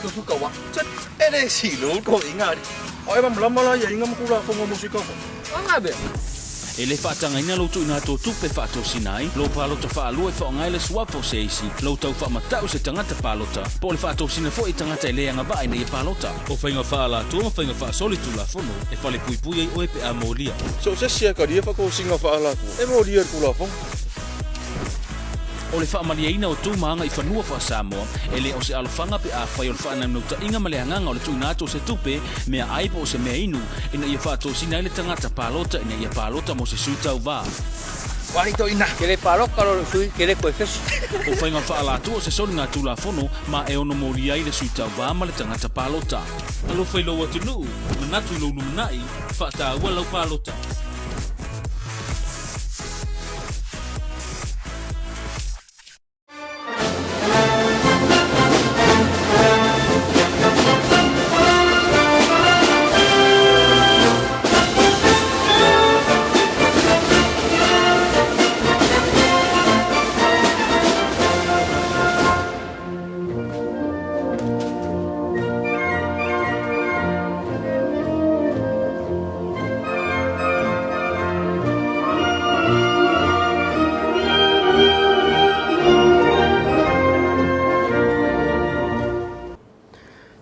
sui tauva e le silo toeaiga alii. A e malamalama la i aiaiga ma Tulafono mo sui tauva? O a mea? E le faatagaina lou tuuina atu o tupe faatosina ai lou palota faalua e faaaoga ai le suafa o se isi, lou tau faamatau se tagata palota, po o le faatosina foi i tagata e le agavaa ina ia palota. O faiga faaalatua ma faiga faasolitulafono e falepuipui ai oe pe a molia. So o se isi e talia faatosina faaalatua e molia i le Tulafono. O le faamalieina o tu ma agaifanua faa-Samoa, e le o se alofaga pe afai o le faanaunautaiga ma le agaga o le tuuina atu o se tupe, mea ai po o se mea inu, ina ia faatosina ai le tagata palota ina ia palota mo se sui tauva. Wali to ina. Ke le paloka lo sui ke le koe fesi. O faiga faaalatua o se soliga Tulafono ma e ono molia ai le sui tauva ma le tagata palota. Alofa i lou atunuu, manatu i lou lumanai, faataua lau palota.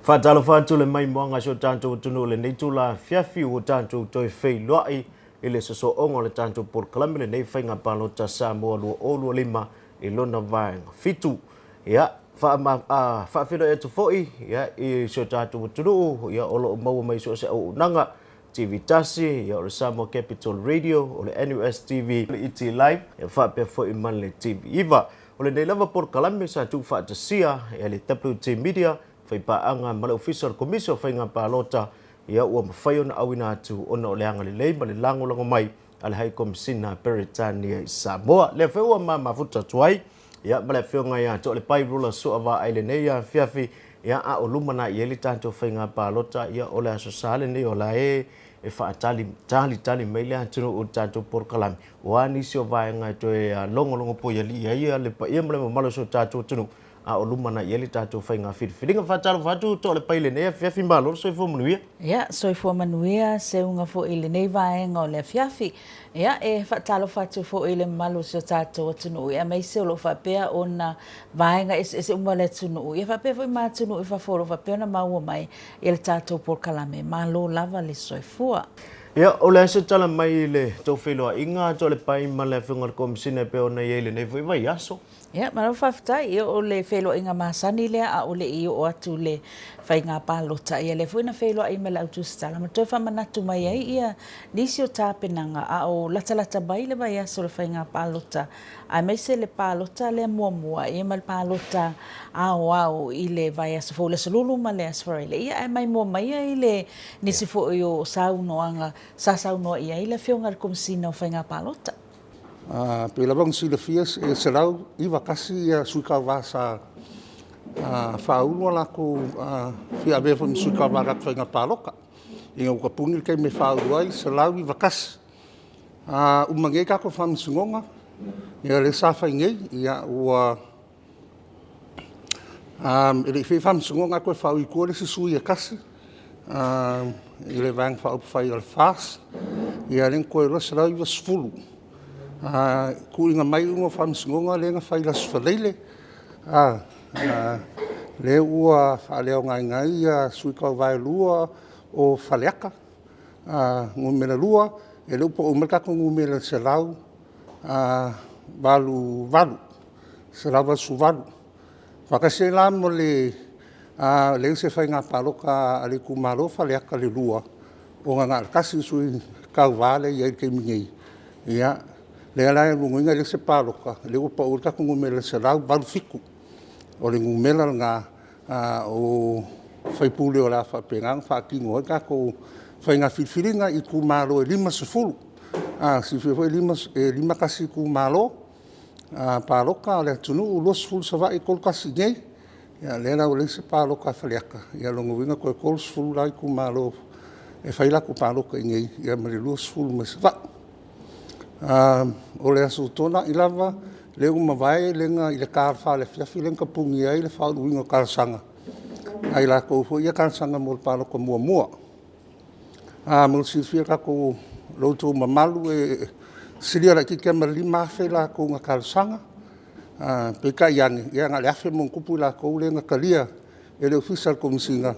Faatalofa atu le maimoaga i si o tatou atunuu i lenei itula afiafi ua tatou toe feiloai i le sosooga o le tatou polokalame lenei Faiga Palota Samoa 2025 i lona vaega 7. Ia, faafeiloai atu foi ia, i si o tatou atunuu ia, o lo o maua mai so o se auaunaga TV tasi, ia, o le Samoa Capital Radio, o le NUS TV, le ET Live, ia, faapea foi ma le TV 9. O lenei lava polokalame sa tuufaatasia e le WT Media, faipaaga ma le Ofisa o le Komisi o Faiga Palota, ia, ua mafai ona auina atu ona o le agalelei ma le lagolago mai a le Hai Komisina Peretania i Samoa. Lea foi ua mamafuta atu ai ia ma le afioga ia Toalepai Rula Sua Vaai lenei afiafi, ia a o lumanai i ai le tatou faiga palota, ia o le Aso Sa lenei o la e e faatali talitali mai le atunuu i le tatou polokalame. O a nisi o vaega e toe logologo poialii ai le paia ma le mamalu o si o tatou atunuu, a o lumanai i ai le tatou faiga filifiliga. Faatalofa atu Toalepai i lenei afiafi, malo le soifua manuia. Ia, soifua manuia seuga foi i lenei vaega o le afiafi. Ia, e faatalofa atu foi i le mamalu o si o tatou atunuu, aemaise o lo o faapea ona vaega eseese uma o le atunuu, ia faapea foi ma atunuu i fafo o lo o faapea ona maua mai i le tatou polokalame. Malo lava le soifua. Ia, o le a se tala mai i le tou feiloaiga, Toalepai ma le Afioga i le Komesina e pei ona i ai i lenei foi vaiaso? Ia, malo faafetai. Ia, o le feiloaiga masani lea a o le i oo atu le faiga palota. Ia, lea foi na feiloai ma le au tusitala ma toe faamanatu mai ai ia nisi o tapenaga a o latalata mai le vaiaso o le faiga palota, aemaise le palota lea muamua, ia ma le palota aoao i le vaiaso fou, le Aso Lulu ma le Aso Faraile. Ia, ae maimoa maia i le nisi foi o saunoaga sa saunoa i ai le Afioga i le Komesina o Faiga Palota. Pei lava ona silafia e 191 sui tauva sa faaulu a latou fia avea foi ma sui tauva i le latou faiga palota. Ina ua tapuni le taimi e faaulu ai, 191. A uma nei tatou faamasinoga, ia lea sa fai nei, ia ua E le i faia faamasinoga ae toe faaui i tua le isi sui e tasi i le Vaega Faaupufai o le FAST, ia lea na totoe ai loa le 190. Tuuina mai iuga o faamasinoga lea na fai i le Aso Faraile, lea ua faaleaogaina ai sui tauva e 2 o Faleata Nu.2, ia lea ua pau mai le tatou numera e 188. 188. Faatasi ai la ma le leai se faiga palota a le itumalo o Faleata 2, ona na o le tasi le sui tauva lea e i ai i le taimi nei. Ia, lea la o lona uiga e leai se palota, lea ua pau ai le tatou numera i le 187. O le numera lena o sui usufono o le a faapena ona faatino ai le tatou faiga filifiliga i itumalo e 50. Silafia foi e 51 itumalo palota a le atunuu, 20 Savaii, 31 i inei. Ia lea la ua leai se palota a Faleata, ia lona uiga toe 30 la itumalo e fai latou palota i inei ma le 20 mai Savaii. O le Aso Toonai lava lea ua mavae i le ta o le 4 i le afiafi lea na tapuni ai le faauluina o talosaga. a i latou foi ia talosaga mo le palota muamua. A mo le silafia e tatou lo outou mamalu, e silia laitiiti lava ma le 5,000 latou na talosaga, peitai ane, ia na o le 1,000+ i latou lea na talia e le Ofisa o le Komesina,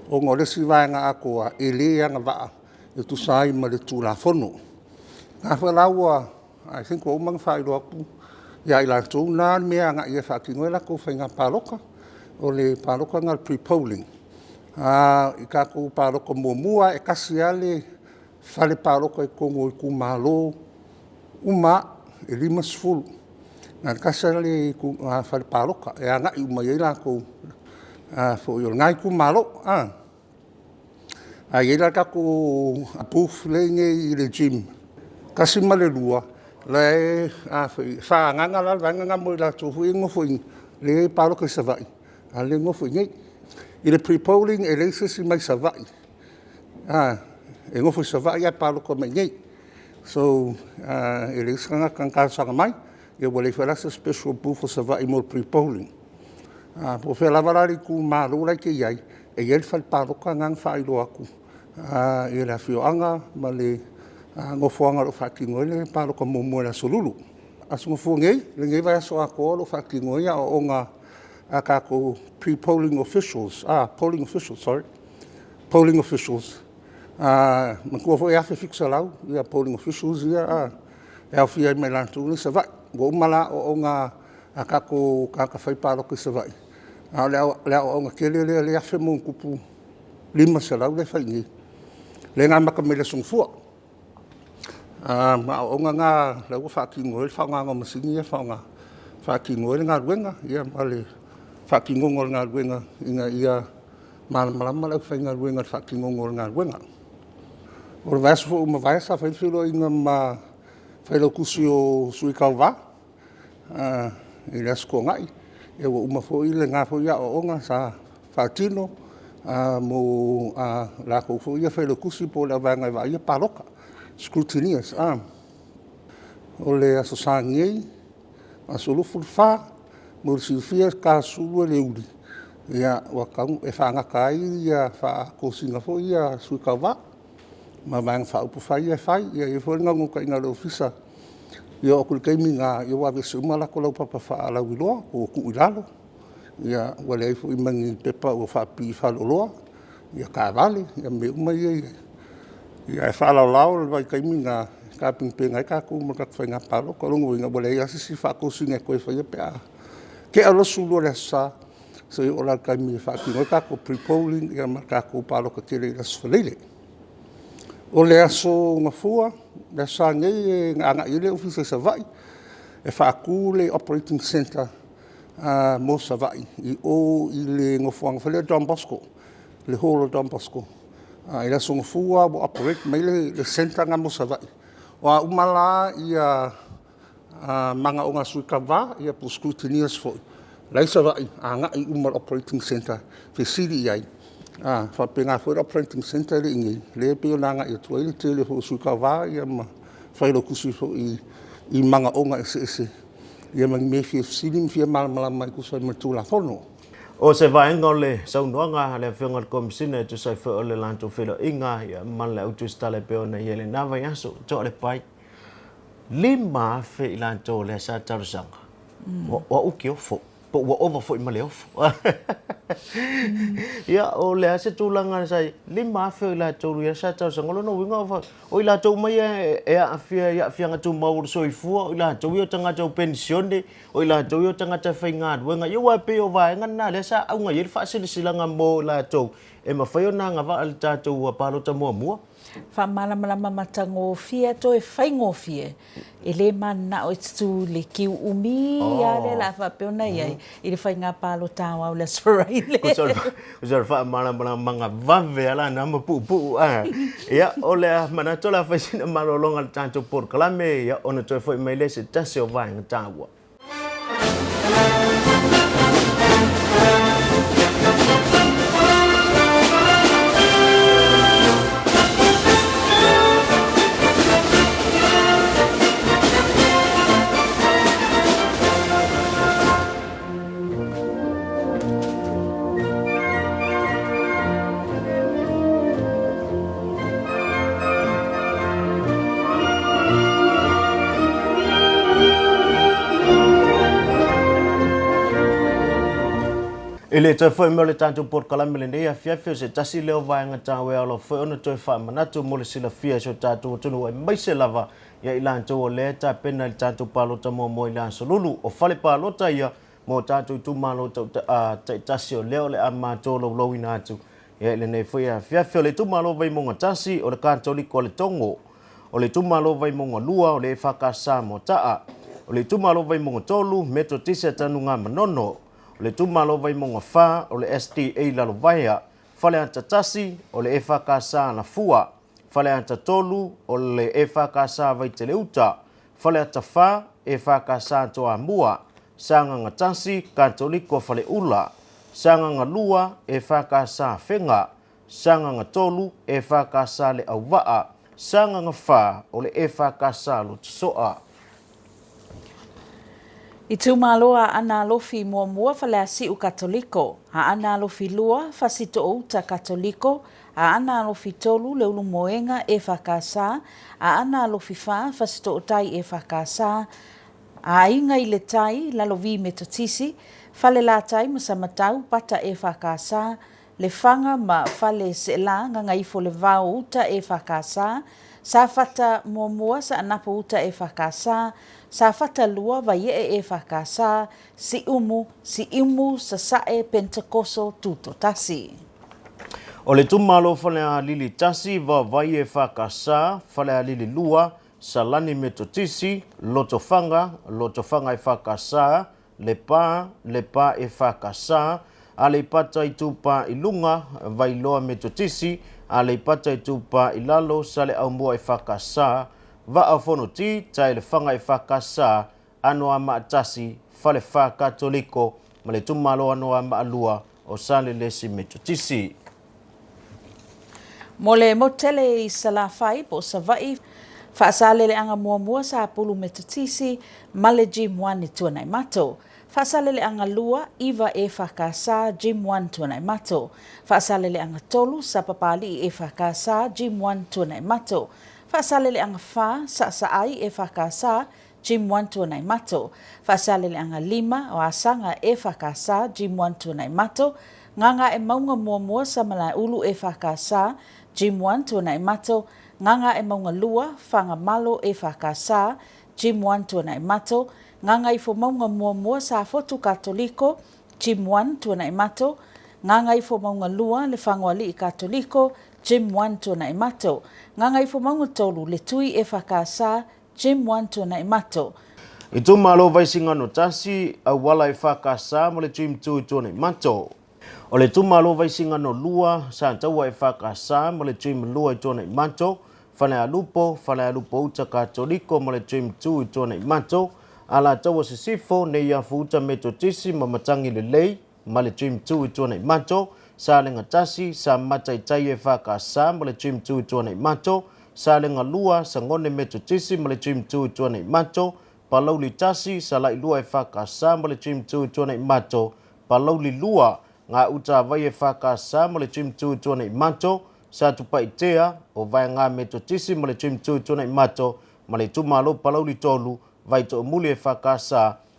ona o le isi vaega atoa e le agavaa e tusa ai ma le Tulafono. O lena foi la ua, I think ua uma ona faailoa atu ia i latou na le mea e agai i ai e faatino ai a latou faiga palota, o le palota lena o le pre-polling. I tatou palota muamua e tasi lava le fale palota i totonu o itumalo uma lava e 50. Na o le tasi lava le fale palota e agai uma i ai latou o lena itumalo. Ae i ai la tatou booth lea e i inei i le gym 1 ma le 2, e faaagaaga la le vaega lena mo i latou foi ia lea e palota i Savaii, a o lea e nofo i inei. I le pre-polling e leai se isi mai Savaii e nofo i Savaii ae palota mai i inei. So, e leai se tagata na talosaga mai, ia ua leai foi la se special booth a Savaii mo le pre-polling. Po o fea lava la le itumalo la e te i ai, e i ai le fale palota lena na faailoa atu i le afioaga ma le nofoaga o lo o faatino ai le palota muamua i le Aso Lulu. Aso Gafua nei, lenei vaiaso atoa o lo o faatino ai aoaoga a tatou pre-polling officials, polling officials, sorry, polling officials. Manatua foi e 1,700 polling officials ia e aofia ai ma i latou ia i Savaii. Ua uma la aoaoga a tatou tagata fai palota i Savaii, a o le aoaoga tele lea, lea e 1,500 lea e fai i inei, lea na amata mai i le Aso Gafua. O aoaoga na o lea ua faatino ai le faaaogaina o masini ia e faatino ai le galuega, ma le faatinoga o le galuega ina ia malamalama le aufaigaluega i le faatinoga o le galuega. O le vaiaso foi ua mavae sa fai le feiloaiga ma le Failautusi o Sui Tauva i le Aso Toonai, ua uma foi lena foi aoaoga sa faatino mo latou foi ia Failautusi po o le auvaega e vaaia palota, scrutineers. O le Aso Sa nei, aso 24, mo le silafia e tasulu e le uli, e faagata ai faatosina foi ia a sui tauva ma Vaega Faaupufai ia e fai. E i ai foi le naunautaiga o le Ofisa ia oo atu i le taimi lena, ua aveese uma a latou laupapa faalauiloa ua tuu i lalo, ua leai foi ma ni pepa o faapipii i faleoloa, ia taavale, ma mea uma ia. Ae faalaolao le vaitaimi lena e tapenapena ai tatou mo le tatou faiga palota. O lona uiga ua leai lava se isi faatosina e toe faia pe a tea loa le 12 i le aso Sa seia oo la i le taimi e faatino ai tatou pre-polling ma le tatou palota tele i le Aso Faraile. O le Aso Gafua, le Aso Sa nei e agai ai le Ofisa i Savaii e faatu le operating centre mo Savaii i o i le nofoaga foi lea o Don Bosco, le Hall o Don Bosco. I le Aso Gafua ua operate mai le centre lena mo Savaii. O a uma la manaoga a sui tauva po o scrutineers foi la e i Savaii, e agai uma i le operating centre e fesili i ai. E faapena foi le operating centre lea e i inei, lea e pei ona agai atu ai le tele foi o sui tauva ma failautusi foi i manaoga eseese ma ni mea e fia fesili ma fia malamalama ai e tusa ai ma le Tulafono. O se vaega o le saunoaga a le Afioga i le Komesina e tusa ai foi o le latou feiloaiga ma le au tusitala e pei ona i ai i lena vaiaso, toa le pai 5,000 i latou o lea sa talosaga, ua uki ofo, po ua ova foi ma le ofo. Ia, o le a se tulaga sa i ai? 5,000 o i latou ia sa talosaga, o lona uiga o i latou uma ia e aafia i aafiaga tumau o le soifua, o i latou ia o tagata ua penisione, o i latou ia o tagata faigaluega. Ia aua e pei o vaega na lea sa auga i ai le faasilasilaga mo i latou e mafai ona agavaa i le tatou palota muamua. Faamalamalama matagofie toe faigofie, e le mananao e tutū i le kiu umi lava lea o le a faapea ona i ai i le faiga palota aoao i le Aso Faraile. O se faamalamalamaga vave lava lena ma puupuu. Ia, o le a manatu o le a fai sina malologa i le tatou polokalame, ia, ona toe foi mai lea i se tasi o vaega taua. E le toe foi mai o le tatou polokalame lenei afiafi, o se tasi lea o vaega taua e ala foi ona toe faamanatu mo le silafia e si o tatou atunuu aemaise lava ia i latou o lea e tapena i le tatou palota muamua i le Aso Lulu. O fale palota ia mo tatou itumalo taitasi o lea o le a matou laulauina atu ia i lenei foi afiafi. O le itumalo Vaimauga 1, o le Katoliko a le Togo. O le itumalo Vaimauga 2, o le EFKS Moataa. O le itumalo Vaimauga 3, Metotisi a Tanugamanono. O le itumalo Vaimauga 4, o le SDA Lalovaea. Faleata 1, o le EFKS Alafua. Faleata 3, o le EFKS Vaiteleuta. Faleata 4, EFKS Toamua. Sagaga 1, Katoliko Faleula. Sagaga 2, EFKS Afega. Sagaga 3, EFKS Leauvaa. Sagaga 4, o le EFKS Lotosoa. Itumalo Aana Alofi Muamua Faleasiu Katoliko, Aana Alofi 2 Fasitoouta Katoliko, Aana Alofi 3 Leulumoega EFKS, Aana Alofi 4 Fasitootai EFKS, Aiga i le Tai, Lalovi Metotisi, Falelatai ma Samatau, Pata EFKS, Lefaga ma Fale Seela, Gagaifo le Vao Uta EFKS, Safata Muamua, Saanapu Uta EFKS, Safata 2, Vaiee EFKS, Siumu, Siumu, Sasae, Pentekoso, Tutotasi. O le itumalo Falealili 1, Vaovai EFKS, Falealili 2, Salani Metotisi, Lotofaga, Lotofaga EFKS, Lepa, Lepa EFKS, Aleipata Itupa i Luga, Vailoa Metotisi, Aleipata Itupa i Lalo, Saleaaumua EFKS, Vaa o Fonoti, Taelefaga EFKS, Anoamaa 1, Falefa Katoliko, ma le itumalo Anoamaa 2 o Salelesi Metotisi. Mo le motu tele i Salafai po o Savaii, Faasaleleaga Muamua Sapulu Metotisi ma le Gym 1 i Tuanaimato. Faasaleleaga 2, 9 EFKS Gym 1 Tuanaimato. Faasaleleaga 3, Sapapalii EFKS Gym 1 Tuanaimato. Faasaleleaga 4, Saasaai EFKS Gym 1 Tuanaimato. Faasaleleaga 5, o Asaga EFKS Gym 1 Tuanaimato. Gagaemauga Muamua Samalaeulu EFKS Gym 1 Tuanaimato. Gagaemauga 2, Fagamalo EFKS Gym 1 Tuanaimato. Gagaifomauga Muamua Safotu Katoliko Gym 1 Tuanaimato. Gagaifomauga 2, Lefagoalii Katoliko Gym 1 Tuanaimato. Gagaifomauga 3, Le Tui EFKS Gym 1 Tuanaimato. Itumalo Vaisigano 1, Auala EFKS ma le Gym 2 i Tuanaimato. O le itumalo Vaisigano 2, Sataua EFKS ma le Gym 2 i Tuanaimato. Falealupo, Falealupo Uta Katoliko ma le Gym 2 i Tuanaimato. Alataua Sisifo, Neiafu Uta Metotisi ma Matagi Lelei ma le Gym 2 i Tuanaimato. Salega 1, Samata i Tai EFKS ma le Gym 2 i Tuanaimato. Salega 2, Sagone Metotisi ma le Gym 2 i Tuanaimato. Palauli 1, Sala'i 2 EFKS ma le Gym 2 i Tuanaimato. Palauli 2, Gauta Vai EFKS ma le Gym 2 i Tuanaimato. Satupaitea, o Vaega Metotisi ma le Gym 2 i Tuanaimato ma le itumalo Palauli 3, Vaitoomuli EFKS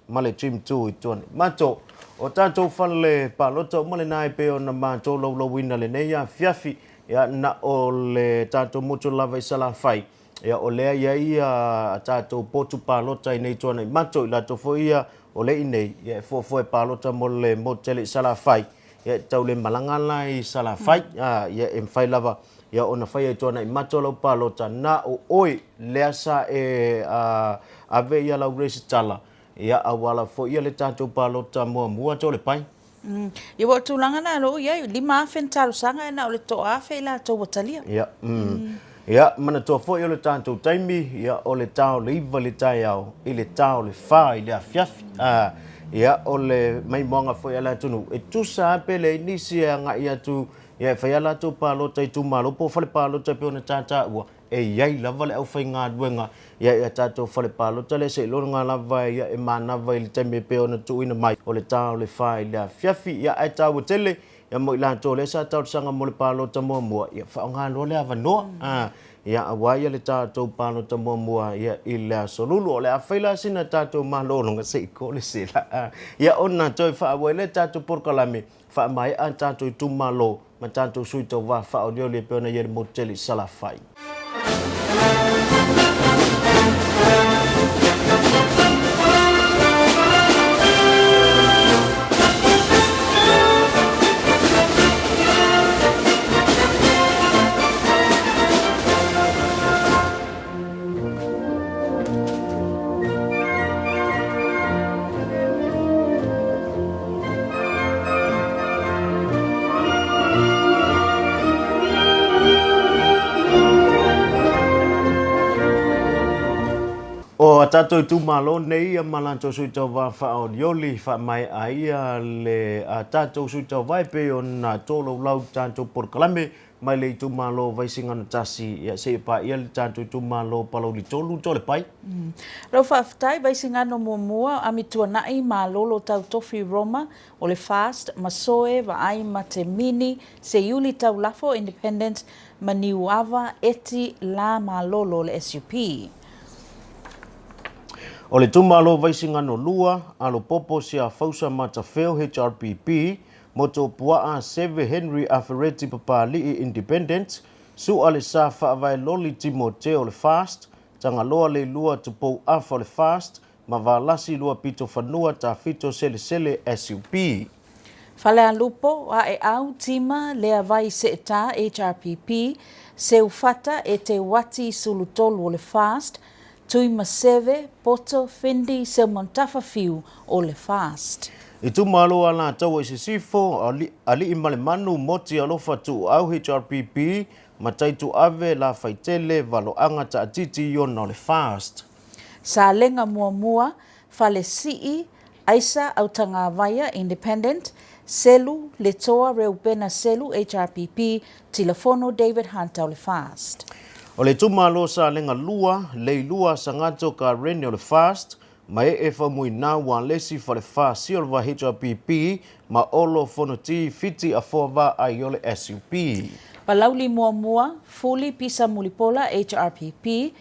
ma le Gym 2 i Tuanaimato. O tatou fale palota uma lena e pei ona matou laulauina lenei afiafi, ia na o le tatou motu lava i Salafai, ia o lea i ai ia tatou potu palota i nei Tuanaimato, i latou foi ia o le i nei, ia e fuafua e palota mo le motu tele i Salafai, ia e tau le malaga la i Salafai, ia e mafai lava ia ona faia i Tuanaimato lau palota, na o oe lea sa e ave ia lau resitala, ia auala foi ia le tatou palota muamua to le pai. Ia ua o tulaga na lou iai, 5,000 ni talosaga e na o le 1,000 i latou ua talia. Ia, Ia, manatua foi o le tatou taimi, ia, o le ta o le 9 i le taeao, i le ta o le 4 i le afiafi. Ia, o le maimoaga foi a le atunuu, e tusa lava pe leai nisi e agai atu, ia, e fai a latou palota i itumalo po o fale palota e pei ona tataua, e i ai lava le aufaigaluega ia i a tatou fale palota lea seiloga lava ia e manava i le taimi e pei ona tuuina mai o le ta o le 4 i le afiafi. Ia, ae taua tele. Ia mo i latou lea sa talosaga mo le palota muamua, ia faaaoga loa le avanoa. Ia aua ia le tatou palota muamua ia i le aso Lulu. O le a fai la sina tatou malologa se i ko le sela. Ia ona toe faaauau ai lea tatou polokalame faamaea tatou itumalo ma tatou sui tauva faaolioli e pei ona i ai le motu tele i Salafai. O a tatou itumalo nei ia ma latou sui tauva faaolioli faamaea ai ia le a tatou sui tauva e pei ona tolaulau tatou polokalame mai le itumalo o Vaisigano 1 ia seia paia le tatou itumalo o Palauli 3 Toalepai. Lau faafetai Vaisigano muamua Amituanai Malolo Tautofi Roma o le Fast Masoe Vaai ma Te Mini Seiuli Taulafo Independent ma Niuava Eti La Malolo o le SUP. O le itumalo o Vaisigano 2, Alopopo Siafausa Matafeo HRPP, Motuopuaa Seve Henry Afereti Papali'i Independent, Su'a Le Sa Faavae Loli Timoteo le Fast, Tagaloa Leilua Tupou Afa o le Fast, ma Valasi Lua Pito Fanua Tafito Selesele SUP. Falealupo, Aeau, Tima, Lea Vai Seeta HRPP, Seufata, Eteuati Sulutolu o le Fast, Tuimaseve, Poto, Findi, Seumantafa Fiu o le Fast. Itumalo Alataua i Sisifo, Aliimalemanu, Moti Alofa Tuuau HRPP, Mataituave, Lafaitele, Valoaga Taatiti Iona o le Fast. Salega Muamua, Falesii, Aisa Autagavaia, Independent, Selu, Letoa Reupena Selu, HRPP, Tilafono David Hunter o le Fast. O le itumalo Salega 2, Leilua Sagato Karene o le Fast, Mae'e Faumuina Walesi Falefa Silva HRPP ma Olo Fonoti Fiti Afoa Vaai o le SUP. Palauli Muamua, Fuli Pisa Mulipola HRPP,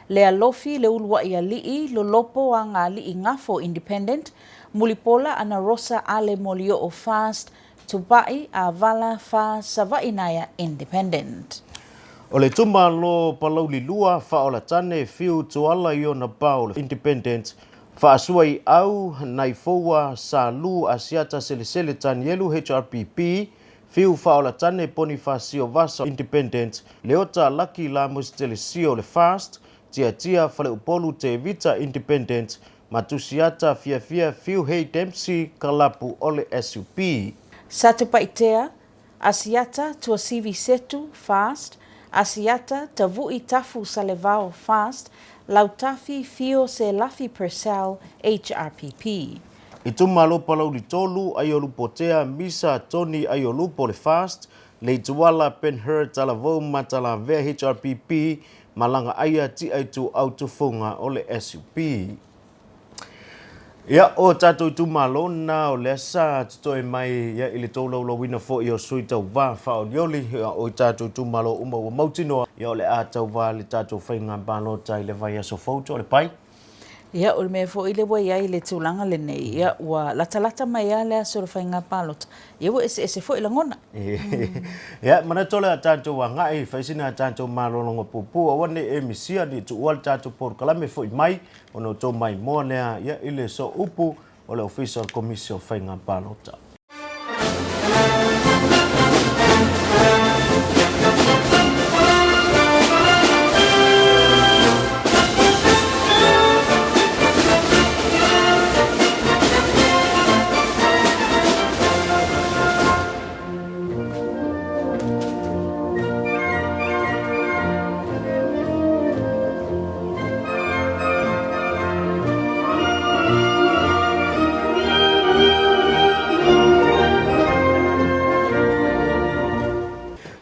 Lealofi Leulua'i Ali'i, Lolopo Agali'i Gafo Independent, Mulipola Ana Rosa Ale Molio'o Fast, Tupa'i Avala Fa Sava'i Naea Independent. O le itumalo Palauli 2, Faaolatane, Fiu Tuala i ona pao le Independent, Faasua i Au, Naifoua, Salu, Asiata Selesele Tanielu HRPP, Fiu Faaolatane Ponifasio Vasa Independent, Leota Laki Lamus Telesio le Fast, Tiatia Faleupolu Tevita Independent, Matusiata Fiafia Fiu Hei Dempsey Kalapu o le SUP. Satupaitea, Asiata Tuasivi Setu, Fast, Asiata Tavu'i Tafu Salevao, Fast, Lautafi Fio Selafi Purcell, HRPP. Itumalo Palauli 3, Aiolupotea, Misa Tony Aiolupo le Fast, Leituala Ben Hur Talavou Matalavea HRPP, Malaga Aia Ti'a Ituau Tufunga o le SUP. Ia, o tatou itumalo na o lea sa totoe mai ia i le tolaulauina foi o sui tauva faaolioli, ia, o i tatou itumalo uma ua mautinoa, ia, o le a tauva le tatou faiga palota i le vaiaso fou Toalepai. Ia, o le mea foi lea ua i ai le tulaga lenei, ia, ua latalata mai lava le aso o le faiga palota, ia ua eseese foi lagona. Ia, manatu o le a tatou agai, fai sina a tatou malologa puupuu, aua ne i e misia, ne i tuua le tatou polokalame foi mai, ona o tou maimoa lea, ia, i le sooupu o le Ofisa o le Komisi o Faiga Palota.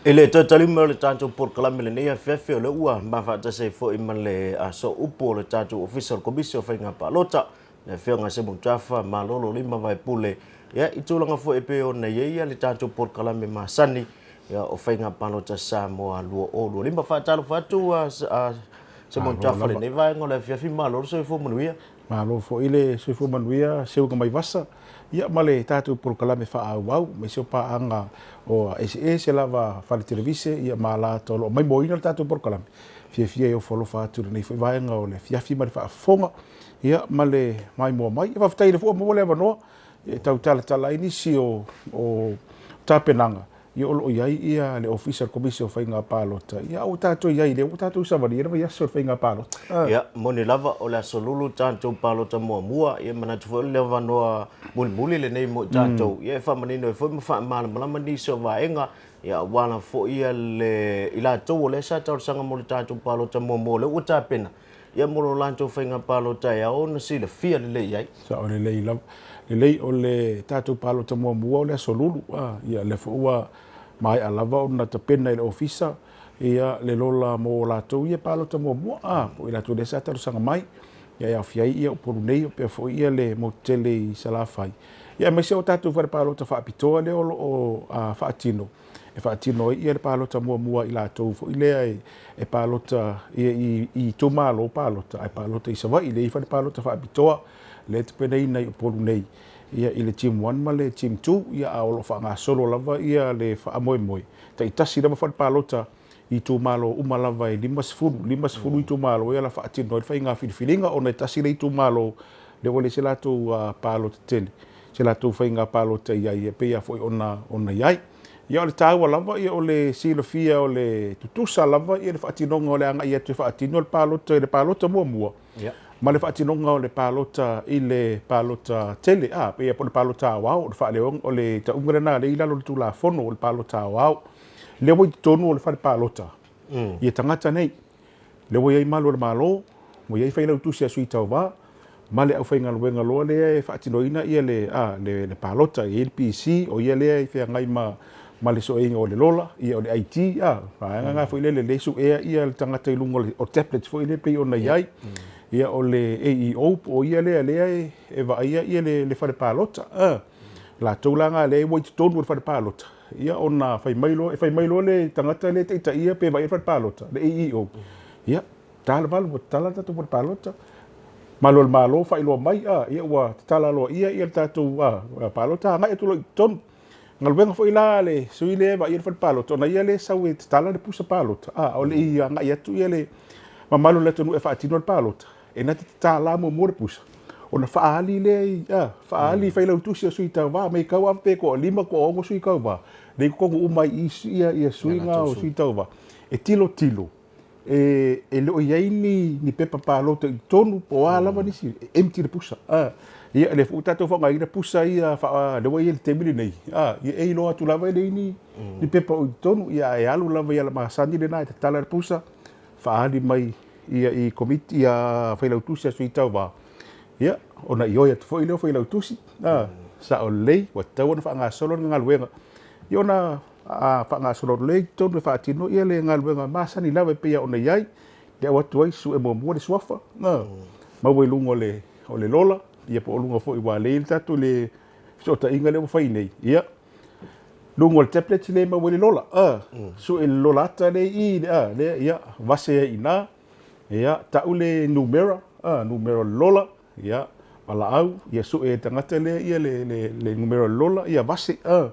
I le toe talima o le tatou polokalame lenei afiafi o le ua mafaatasi ai foi ma le sooupu o le tatou Ofisa o le Komisi o Faiga Palota, le Afioga Semutafa Malolo Lima Vaepule. Ia, i tulaga foi e pei ona i ai ia le tatou polokalame masani ia, o Faiga Palota Samoa 2025. Faatalofa atu a, a Semautafa lenei vaega o le afiafi, malo le soifua manuia. Malo foi le soifua manuia Seuga Maivasa ia ma le tatou polokalame faaauau aemaise o paaga o eseese lava fale televise ia ma latou o lo o maimoaina le tatou polokalame. Fiafia e ofo alofa atu i lenei foi vaega o le afiafi ma le faafofoga ia ma le maimoa mai. Ia faafetai i le foi ua maua le avanoa e tau talatala ai nisi o o tapenaga ia o lo o i ai ia le Ofisa o le Komisi o Faiga Palota, ia ua tatou i ai lea ua tatou savalia le vaiaso o le Faiga Palota. Ia, moni lava o le Aso Lulu tatou palota muamua, ia manatu foi o le avanoa mulimuli lenei mo i tatou, ia e faamanino ai foi ma faamalamalama nisi o vaega, ia aua lava foi ia le i latou o lea sa talosaga mo le tatou palota muamua o lea ua tapena, ia mo lo latou faiga palota e ao ona silafia lelei ai. Sao lelei lava. Lelei o le tatou palota muamua o le Aso Lulu, a, ia lea foi ua maea lava ona tapena i le ofisa ia le lola mo latou ia palota muamua, a, po o i latou lea sa talosaga mai, ia e aofia ai ia Upolu nei faapea foi ia le motu tele i Salafai. Ia aemaise o tatou fale palota faapitoa lea o lo o faatino, e faatino ai ia le palota muamua i latou foi lea e palota ia i itumalo palota ae palota i Savaii lea i fale palota faapitoa lea e tapenaina i Upolu nei ia i le team 1 ma le team 2 ia a o lo o faagasolo lava ia le faamoemoe taitasi lava fale palota i itumalo uma lava e 50, 50 itumalo ia la faatino ai le faiga filifiliga ona e tasi le itumalo lea ua leai se latou palota tele se latou faiga palota i ai e pei lava foi ona ona i ai. Ia o le taua lava ia o le silafia o le tutusa lava ia le faatinoga o le agai atu e faatino le palota i le palota muamua yeah. ma le faatinoga o le palota i le palota tele a pei po o le palota aoao o le faaleoga o le tauga lena lea i lalo o le Tulafono o le palota aoao lea ua i totonu o le fale palota ia tagata nei Lea ua i ai malu o le Malo, ua i ai failautusi a sui tauva, ma le aufaigaluega loa lea e faatinoina ia le, a, le, le palota. E i ai le PC, o ia lea e feagai ma, ma le sueina o le lola, ia o le IT, a, vaega na foi lele, lea e suea ia le tagata i luga o le, o tablets foi lea e pei ona i ai. Ia o le AEO, po o ia lea lea e, e vaaia ia le, le fale palota, a. Latou la na lea ua i totonu o le fale palota. Ia ona fai mai loa, e fai mai loa le tagata lea e taitaia pe vaai le fale palota, le AEO. Ia, ta le valu, ua tatala le tatou fale palota. Malo le Malo faailoa mai, a, ia ua tatala aloaia ia le tatou a, palota, agai atu loa i totonu. Galuega foi la a le sui lea e vaaia le fale palota, ona ia lea e sau e tatala le pusa palota, a, o le i agai atu ia le mamalu o le atunuu e faatino le palota. E na te tatala muamua le pusa, ona faaali lea i, a, faaali i failautusi o sui tauva, mei kau a pe toalima, toaono sui tauva, lea i totonu uma ai i ia, ia sui na o sui tauva, e tilotilo, e, e le o i ai ni, ni pepa palota i totonu, po o a lava nisi, e empty le pusa. A, ia, lea foi ua tatou faaaogaina pusa ia, faa, lea ua i ai i le taimi lenei, a, ia e iloa atu lava e leai ni, ni pepa o i totonu, ia ae alu lava i ala masani lena e tatala le pusa, faaali mai ia i komiti ia failautusi a sui tauva ia ona ioe atu foi lea o failautusi a sao lelei ua tatau ona faagasolo le galuega ia ona faagasolo lelei totonu e faatino ia le galuega masani lava e pei ona i ai le au atu ai sue muamua le suafa a maua i luga o le o le lola ia po o luga foi ua lei le tatou le fesootaiga lea ua fai nei ia luga o le tablet le maua i le lola, a, sue le lola ata le i i, a, lea, ia, vase ai i ina, ia, tau le numera, a, numera o le lola, ia, valaau, ia sue e le tagata lea ia le, le, le numera o le lola, ia vase, a,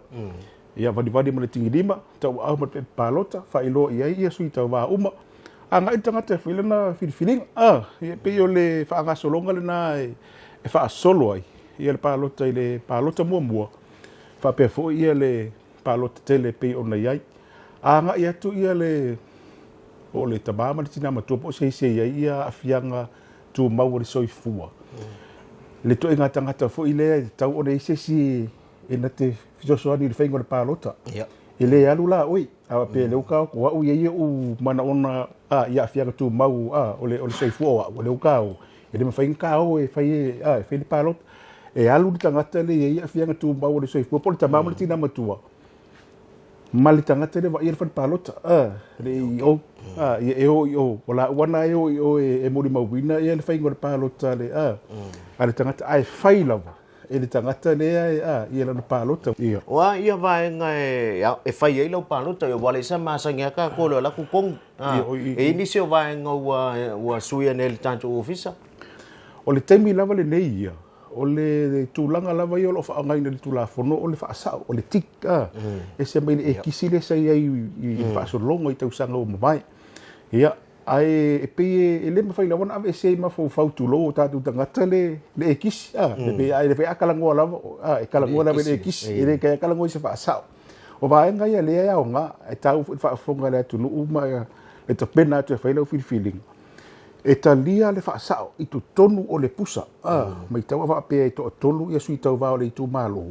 ia valivali ma le tigilima, tauaau ma le pepa palota, faailoa i ai ia sui tauva uma, agai le tagata e fai lana filifiliga, a, ia, pei o le faagasologa lena e, e faasolo ai ia le palota i le palota muamua, Faapea foi ia le palota tele e pei ona i ai. A agai atu ia le po o le tama ma le tina matua po o se isi e i ai ia aafiaga tumau o le soifua. Le ituaiga tagata foi lea e tatau ona i ai se isi e na te fesoasoani i le faiga o le palota. E le alu la oe, a faapea lea ua taoto au e i ai ou manaoga i aafiaga tumau o le soifua o au, o lea ua taoto, E le mafai ona ta o e fai e, a, e fai le palota. E alu le tagata lea e i ai aafiaga tumau o le soifua, po o le tama ma le tina matua, ma le tagata lea e vaaia le fale palota, a, le AEO, a, ia e o i o. O laua na e o i o e, e molimauina ia le faiga o le palota a le, a, a le tagata, ae fai lava. e le tagata lea e, a, ia lana palota. Ia. O a ia vaega e, e fai ai lau palota, ia ua leai sa masani lava tatou i le alu atu togi. A, Ia, o i, e i ai nisi o vaega ua, ua suia nei e le tatou ofisa. O le taimi lava lenei ia, o le tulaga lava ia o lo o faaaogaina i le Tulafono o le faasao, o le tick, a, ese mai le ekisi lea sa i ai i le faasologa i tausaga ua mavae. Ia, Ae e pei e le mafai lava ona aveesea i mafaufau tulou o tatou tagata le le ekisi a le pei ai le a talanoa lava a e talanoa lava i le ekisi e le kai talanoa i se faasao. O vaega ia lea e aoga e taua foi i le faafofoga a le atunuu ma le tapena atu e fai lau filifiliga. E talia le faasao i totonu o le pusa a matau a faapea e toatolu ia sui tauva o le itumalo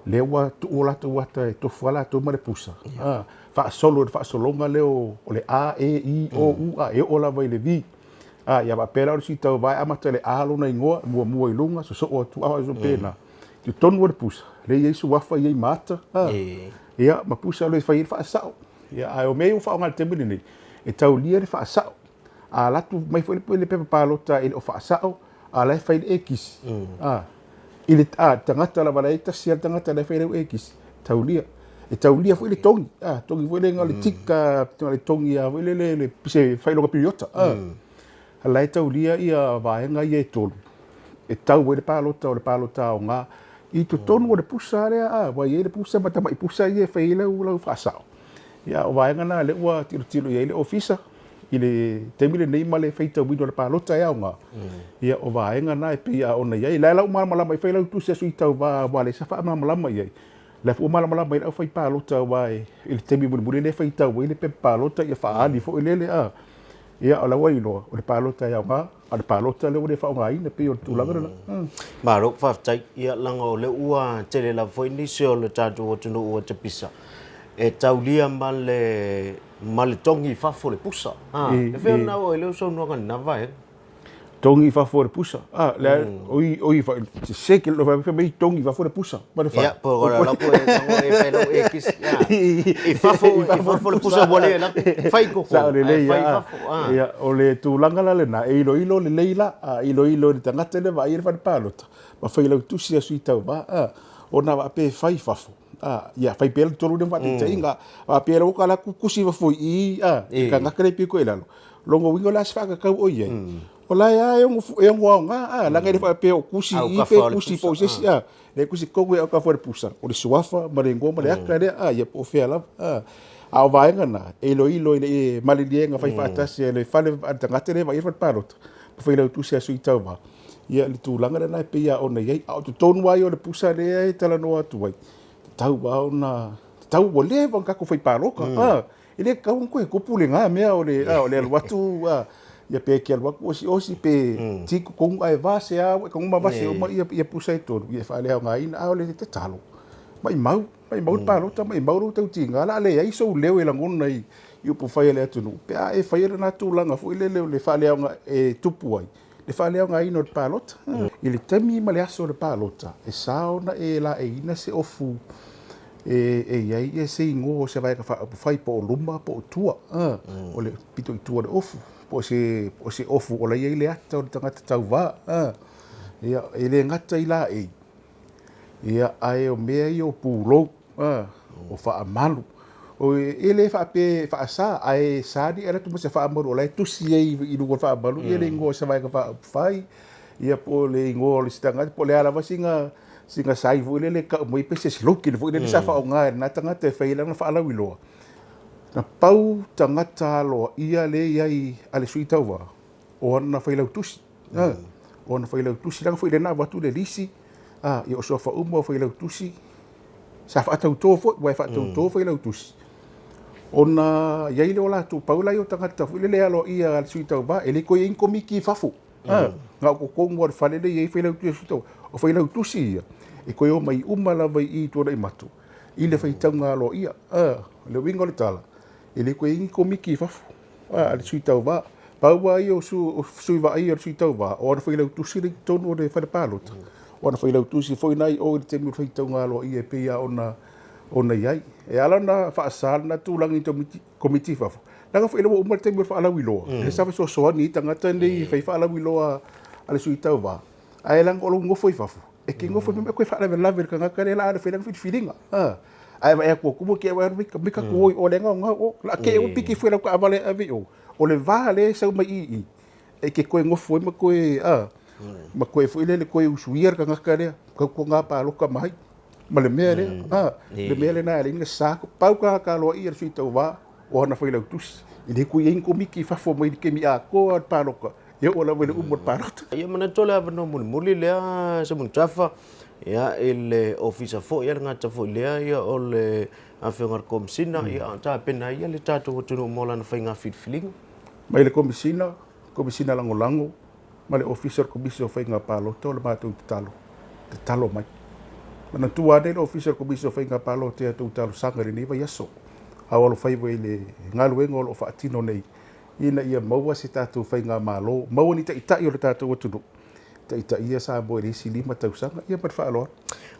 lea ua tuu o latou ata e tofu lava latou ma le pusa a faasolo i le faasologa lea o le A, E, I, O, U, A, e oo lava i le V. A, ia faapea la o le sui tauva e amata i le A lona igoa, muamua i luga, sosoo atu, a faapena. I totonu o le pusa, lea e i ai suafa, e i ai ma ata, a, ia, ma pusa o lo o fai ai le faasao. Ia, ae o mea ia ua faaaoga i le taimi lenei, e taulia le faasao. A alu atu mai foi le pepa palota e le o faasao, a o la e fai le ekisi. A, i le a, tagata lava la e tasi a le tagata la e fai lau ekisi, taulia. E taulia foi le togi, a, togi foi le le tik a, le togi a foi le le le se faailoga piriota, a. A la e taulia ia vaega ia e tolu, e tau ai le palota o le palota aoga i totonu o le pusa lea, a, ua i ai le pusa ma tamai pusa ia e fai ai lau lau faasao. Ia, o vaega na lea ua tilotilo i ai le ofisa i le taimi lenei ma le faitauina o le palota e aoga. Ia, o vaega na e pei a ona i ai. La e la ua malamalama i fai lau tusi a sui tauva aua leai sa faamalamalama i ai. La foi ua malamalama i le aufai palota aua i le taimi mulimuli lea e faitau ai le pepa palota ia faaali foi lele a. Ia, o la ua iloa, o le palota e aoga, a o le palota lea ua le faaaogaina, pei o le tulaga lena. Malo, faafetai. Ia, leaga o lea ua tele lava foi nisi o le tatou atunuu ua tapisa e taulia ma le ma le togi i fafo o le pusa. A, e fea ona oo ai lea o saunoaga i lena vaega? Togi i fafo o le pusa. A, le, oi, oi, fa, se ke lo fa mai togi i fafo o le pusa. Ma le fa. Ia, po o la ko e tango e fai lau e kisi. I fafo, i fafo le pusa ua le la fai koko. Sao lelei, Ae fai i ia. fafo. A. Ia, o le tulaga la lena, e iloilo lelei la, a iloilo i le tagata lea e vaai i le fale palota, ma fai lau tusi a sui tauva, a, ona faapea e fai i fafo. A, ia, fai pea le tolu lea ma faataitaiga, faapea ua ta alu atu tusi i fafo i i, a, le tagata lea e pito i lalo, lona uiga o le a se faakakau o i ai? O la e lava e ono, e ono aoga, a, leaga e le faapea o tusi i i pe tusi po o se isi, a, lea e tusi tonu i autafa o le pusa, o le suafa ma le igoa ma le ata lea, a, ia po o fea lava, a. A o vaega na, e iloilo i le maliliega fai faatasi a le fale a le tagata lea e vaai i le fale palota, ma failautusi a sui tauva, ia le tulaga lena e pei lava ona i ai. A o totonu lava ia o le pusa lea e talanoa atu ai, tatau lava ona, tatau ua leva ona tatou fai palota, a, e le tatau ona toe tupu lena mea o le, a, o le alu atu, a, ia pe te alu atu osiosi pe ti totonu ae vase lava ua e tago ma vase uma ia, ia pusa e tolu, ia e faaleaogaina. A o le tatalo, maimau, maimau le palota, maimau lou tautiga, o le a leai sou leo e lagona i, i upufai a le atunuu pe a e faia lena tulaga foi lele o le faaleaoga e tupu ai le faaleaogaina o le palota. I le taimi ma le aso o le palota, e sa ona e laeiina se ofu e i ai se igoa o se vaega faaupufai po o luma po o tua, o le pito i tua o le ofu, po o se, o se ofu o la e i ai le ata o le tagata tauva. Ia, e le gata i laei, ia, ae o mea ia o pulou, o faamalu. E le faapea e faasa, ae sa ni alu atu ma se faamalu o la e tusi ai i luga o le faamalu ia le igoa o se vaega faaupufai, ia po o le igoa o le isi tagata, po o le a lava sina sina sign foi lele e tau mai pe se slogan foi lele sa faaaoga e lena tagata e fai ai lana faalauiloa. Na pau tagata aloaia lea e i ai a le sui tauva, o ana failautusi. O ana failautusi, leaga foi lena avatu le lisi, ia o suafa uma o failautusi, sa faatauto foi, aua e faatauto failautusi, ona i ai lea o latou, pau la ia o tagata foi lele e aloaia a le sui tauva, e le toe i ai ni komiti i fafo. Na o totonu lava o le fale lea e i ai failautusi a le sui tauva. O failautusi ia, e toe omai uma lava i i i Tuanaimato i le faitauga aloaia. O le uiga o le tala, e le toe i ai ni komiti i fafo a le sui tauva. Pau lava ia o sui vaaia o le sui tauva, o ana failautusi lea i totonu o le fale palota, o ana failautusi foi na i o i le taimi o le faitauga aloaia e pei lava ona i ai. E ala ona faasa lena tulaga i komiti i fafo, leaga foi o lea ua uma le taimi o le faalauiloa, lea sa fesoasoani ai tagata nei e fai faalauiloa a le sui tauva, ae leaga o lou nofo i fafo. E ke nofo me koe faalavelave i le tagata lea la a le fai lana filifiliga. A ae vaai atu ua tumu ke alu mika mika tu oi o le ngao ngao o la ke o piki fue lau taavale e ave i o. O le va lea e sau mai i i e ke toe nofo ai ma toe a ma toe foi lele toe usuia le tagata lea tautuana paloka mai ma le mea lea a le mea lena e ala ai ona sa pau tagata aloaia le sui tauva o ana failautusi e le toe i ai ni komiti i fafo mai le taimi atoa o le paloka e oo lava i le uma o le palota. Ia manatu o le avanoa mulimuli lea Semunutafa ia i le ofisa foi ia le gata foi lea ia o le afioga i le Komesina ia a tapena ai ia le tatou atunuu mo lana faiga filifiliga. Mai le Komesina, Komesina Lagolago ma le Ofisa o le Komisi o Faiga Palota o le matou tatalo, tatalo mai. Manatua ane le Ofisa o le Komisi o Faiga Palota i a outou talosaga i lenei vaiaso, a o alofaiva i le galuega o lo o faatino nei ina ia maua se tatou faigamalo, maua ni taitai o le tatou atunuu, taitaia Samoa i le isi 5 tausaga. Ia ma le faaaloalo.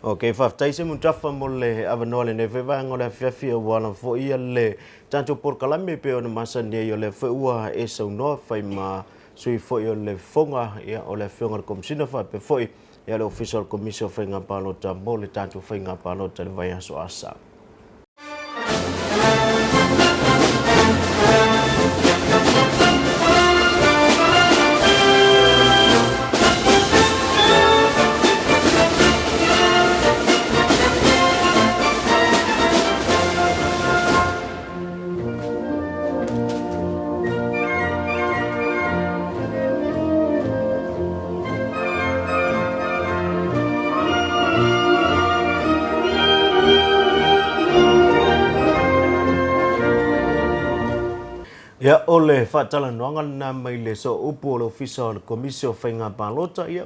Ok, faafetai Semutafa mo le avanoa i lenei foi vaega o le afiafi aua lava foi le tatou polokalame e pei ona masani ai o lea foi ua e saunoa fai ma sui foi o le Fofoga ia, o le Afioga i le Komesina faapea foi ia, le Ofisa o le Komisi o Faiga Palota mo le tatou faiga palota i le vaiaso asa. Ia, o le faatalanoaga lena mai le sooupu o le Ofisa o le Komisi o Faiga Palota, ia,